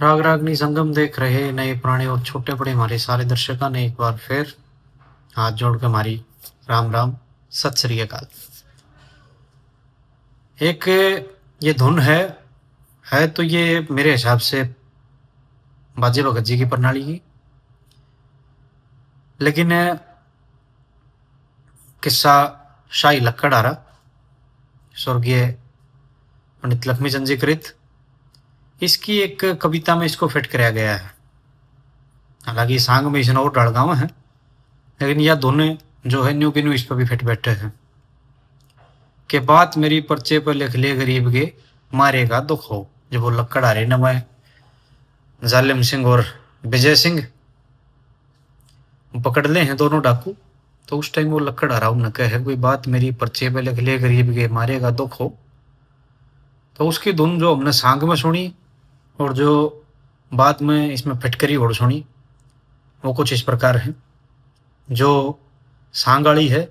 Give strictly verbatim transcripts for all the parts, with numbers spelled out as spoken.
राग रागनी संगम देख रहे नए पुराने और छोटे बड़े हमारे सारे दर्शकों ने एक बार फिर हाथ जोड़ के हमारी राम राम, सत श्री अकाल। एक ये धुन है, है तो ये मेरे हिसाब से बाजे भगत जी की प्रणाली की, लेकिन किस्सा शाही लक्कड़हारा, स्वर्गीय पंडित लक्ष्मी चंद जी कृत, इसकी एक कविता में इसको फिट कराया गया है। हालांकि सांग में इसने और ढाल गावे हैं, लेकिन यह दोनों जो है न्यू की न्यू इस पर भी फिट बैठे हैं। के बात मेरी पर्चे पर लिख ले गरीब के, मारेगा दुख हो। जब वो लक्कड़हारे ने मैं जालिम सिंह और विजय सिंह पकड़ ले हैं दोनों डाकू, तो उस टाइम वो लक्कड़हारा उन्हें कहे, कोई बात मेरी पर्चे पे लिख ले गरीब के, मारेगा दुख हो। तो उसकी धुन जो हमने सांग में सुनी और जो बाद में इसमें फिटकरी होड़ सुनी, वो कुछ इस प्रकार है। जो सांग वाली है,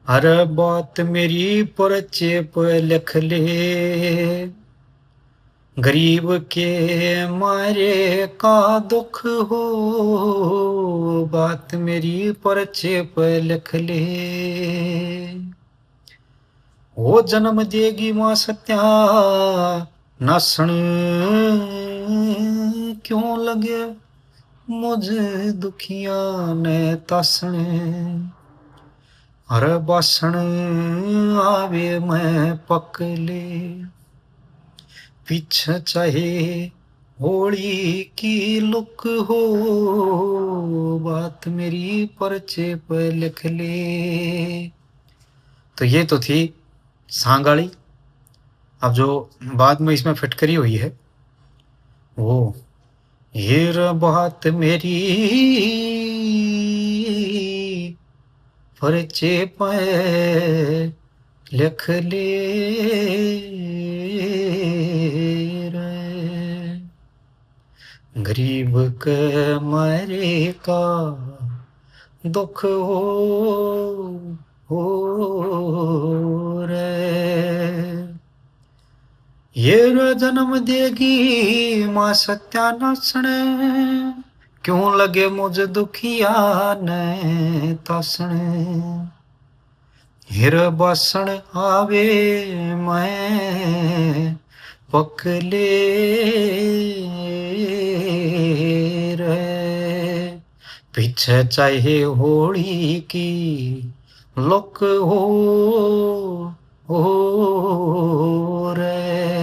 अरे बात मेरी पर्चे पे लिख ले, गरीब के मारे का दुख हो, बात मेरी पर्चे पे लिख ले। वो जन्म देगी माँ सत्या नासण, क्यों लगे मुझ दुखिया ने तासण। अरे बासण आवे मैं पक ले, पीछे चाहे होली की लुक हो, बात मेरी पर्चे पे लिख ले। तो ये तो थी सांग वाली। अब जो बाद में इसमें फिटकरी हुई है वो, ये रे बात मेरी पर्चे पे लिख ले रे, गरीब के मारे का दुख हो, हो रे। ये रे जन्म देगी माँ सत्या नासण, क्यों लगे मुझ दुखिया ने तासण। हिर बासण आवे मैं पक ले रे, पीछे चाहे होली की लुक हो, हो रे।